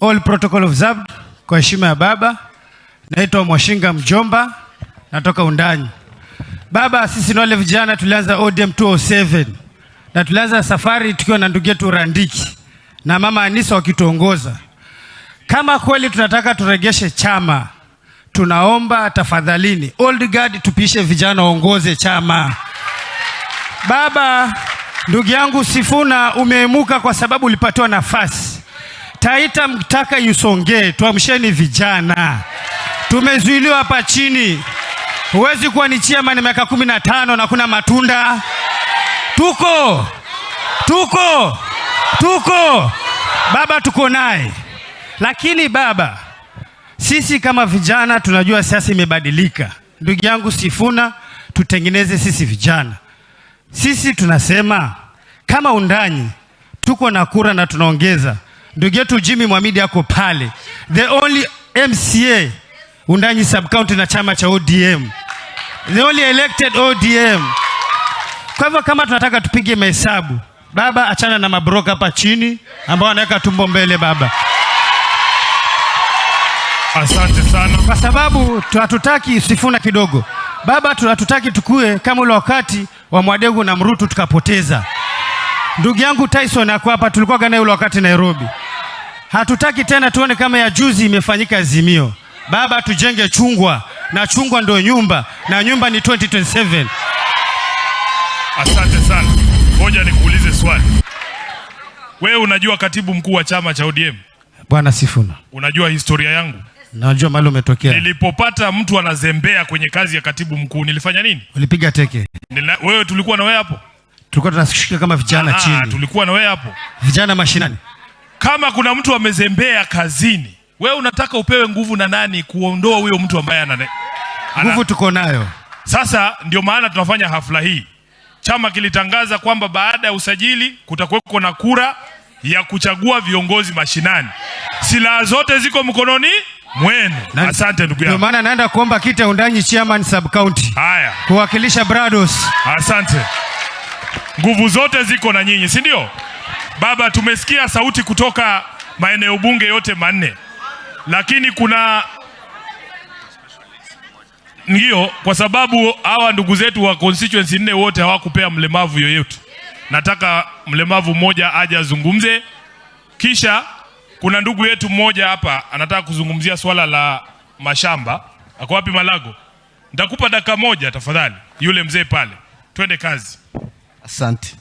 All protocol observed. Kwa heshima ya baba, naitwa Mwashinga Mjomba, natoka Wundanyi. Baba, sisi ni wale vijana tulianza ODM 207 na tulianza safari tukiwa na ndugu yetu Randiki na mama Anisa wakituongoza. Kama kweli tunataka turegeshe chama, tunaomba tafadhalini, old guard tupishe vijana waongoze chama. Baba, ndugu yangu Sifuna, umeemuka kwa sababu ulipatiwa nafasi. Taita mtaka yusongee, tuamsheni vijana. Tumezuiliwa hapa chini. Huwezi kuwa ni chairman miaka 15 na kuna matunda. Tuko tuko tuko baba, tuko naye. Lakini baba, sisi kama vijana tunajua siasa imebadilika. Ndugu yangu Sifuna, tutengeneze sisi vijana. Sisi tunasema kama Wundanyi tuko na kura na tunaongeza. Ndugu yetu Jimmy Mwamidi ako pale, the only MCA Wundanyi sub county na chama cha ODM, the only elected ODM. Kwa hivyo kama tunataka tupige mahesabu, baba, achana na mabroka hapa chini ambao wanaweka tumbo mbele baba, Asante sana. Kwa sababu hatutaki Sifuna kidogo baba, hatutaki tukue kama ule wakati wa Mwadegu na Mrutu tukapoteza. Ndugu yangu Tyson ako hapa, tulikuwa naye ule wakati Nairobi. Hatutaki tena tuone kama ya juzi imefanyika Azimio. Baba, tujenge chungwa na chungwa ndio nyumba na nyumba ni 2027. Asante sana. Ngoja nikuulize swali. Wewe unajua katibu mkuu wa chama cha ODM? Bwana Sifuna, Unajua historia yangu? Najua mahali umetokea. Nilipopata mtu anazembea kwenye kazi ya katibu mkuu nilifanya nini? Ulipiga teke. Wewe tulikuwa na wewe hapo? Tulikuwa tunashika kama vijana Ah, chini, tulikuwa na wewe hapo. Vijana mashinani. Kama kuna mtu amezembea kazini, wewe unataka upewe nguvu na nani kuondoa huyo mtu ambaye Nguvu tuko nayo. Sasa ndio maana tunafanya hafla hii. Chama kilitangaza kwamba baada ya usajili kutakuweko na kura ya kuchagua viongozi mashinani. Silaha zote ziko mkononi mwenu. Asante ndugu Ndio yangu. maana naenda kuomba kiti ya Wundanyi chairman sub county Haya, kuwakilisha Brados. Asante. Nguvu zote ziko na nyinyi, si ndio? Baba, tumesikia sauti kutoka maeneo bunge yote manne, lakini kuna ndio, kwa sababu hawa ndugu zetu wa constituency nne wote hawakupea mlemavu yoyote. Nataka mlemavu mmoja aje azungumze, kisha kuna ndugu yetu mmoja hapa anataka kuzungumzia swala la mashamba. Ako wapi Malago? Nitakupa dakika moja tafadhali, yule mzee pale. Twende kazi. Asante.